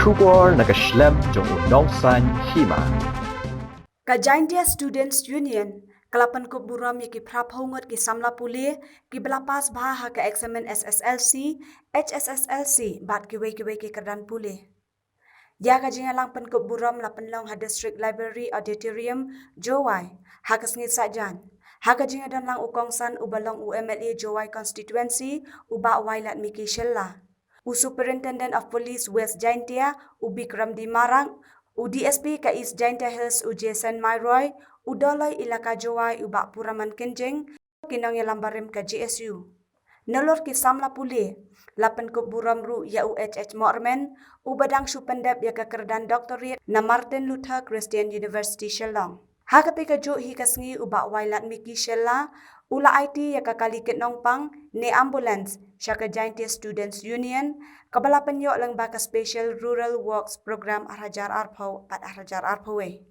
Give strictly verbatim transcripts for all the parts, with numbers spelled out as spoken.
Khubor na ka shlem jong u nongsan hima. Ka Jaintia Students Union ka la pynkup burom ïa ki phra phew ngut ki samla pule kiba la pass bha ha ka eksamin S S L C, H S S L C bad kiwei kiwei ki kyrdan pule. Ïa ka jingïalang pynkup burom la pynlong ha District Library Auditorium, Jowai ha ka sngi Saitjaiñ. Ha ka jingïadon lang u kongsan uba long u M L A Jowai Constituency, u Bah Wailadmiki Shylla, u Superintendent of Police West Jaintia, u Bikram D Marak, u D S P ka East Jaintia Hills, u Jason Mairoy, u Doloi Elaka Jowai, u Bah Puraman Kynjing, ki nongïalam barim ka J S U. Nalor ki samla pule la pynkup burom ruh ïa u H H Mohrmen, uba dang shu pyndep ïa ka kyrdan doctorate na Martin Luther Christian University Shillong. Ha katei ka juh hi ka sngi u Bah Wailadmiki Shylla u la aiti ïa ka kali kit nongpang ne ambulance sha ka Jaintia Students Union, kaba la pynïoh lyngba ka Special Rural Works Program ar hajar arphew bad ar hajar arphew wei.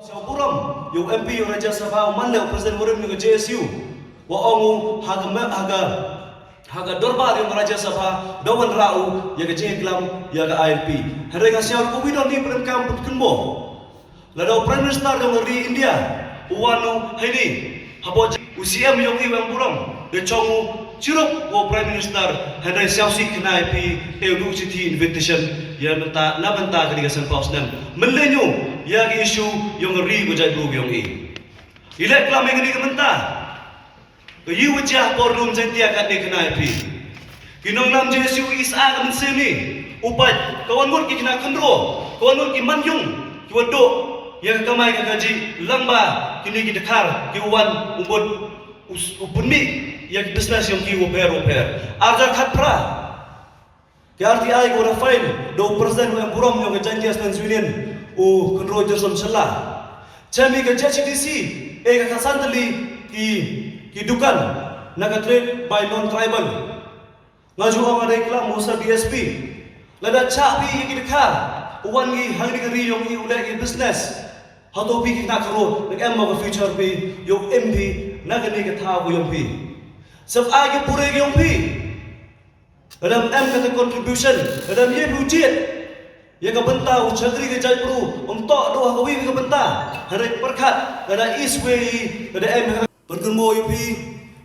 Sha u burom ïa u M P ïa u Rajya Sabha, u man leh u President barim ïa ka J S U, wa ong u ha ka me-, ha ka, ha ka dorbar ïa u Rajya Sabha da wanrah u ïa ka jingïaklam ïa ka I L P. Hynrei nga sngew ruh ka wi don hi pyrkhat kam pyrkhat mo. Lada u Prime Minister jong ka ri India u wan u haini, hapoh u C M jong i u em burom, da chong u chirup u Prime Minister, hynrei siaw sih khnai phi, e u duh chithi invitation ïa mynta, na mynta kane ka san phew snem. Mynlei ñu ïa ki issue jong ka ri, ka jaitbru jong i. I leh klam ïa kane ka mynta. Ka ïew jia por dum Jaintia katne khnai phi. Ki nonglam J S U i sa ka mynsiem ni. U pait, ka wan ngut ki khynnah khynro, ka wan ngut ki manyung, ki wan duh ïa ka kamai ka kajih, lang ba kine ki dkhar ki wan u mut u s-, u pynmih ïa ki business jong ki u pher u pher. Ar hajar khatphra. Ki R T I ko Rafael, da u President u em burom jong ka Jaintia Students Union, u Kynroi Jyrsom Shylla. Chem i ka J H A D C, e ka khatsan tylli ki, ki dukan na ka trade by non-tribal. Nga ju ong, nga dei klam u Sir D S P. Lada chah phi ïa ki dkhar, u wan ngi ha kane ka ri jong i u leh ki business. Hato phi ki khynnah khynro, nang em mo ka future phi, ïoh im phi na kane ka thaw ka jong phi. Sep ai ki pure ka jong phi. Lada em kata contribution, lada em ïa phi u jied ïa ka bynta u shakri ka jaitbru, um toh duh ha kawei ka bynta. Hynrei pyrkhat, lada i swei, lada em ïa ka. Pyrkhat mo ïa phi,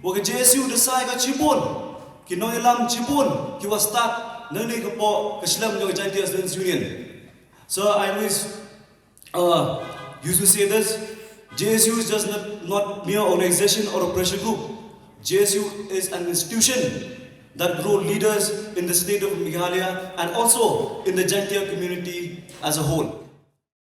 wa ka J S U da sa ïa ka shibun ki nongïalam, shibun ki wa start nangne hapoh ka shlem jong ka Jaintia Students Union. So I wish Uh, used to say this, J S U is just not, not mere organization or a pressure group. J S U is an institution that grow leaders in the state of Meghalaya and also in the Jaintia community as a whole.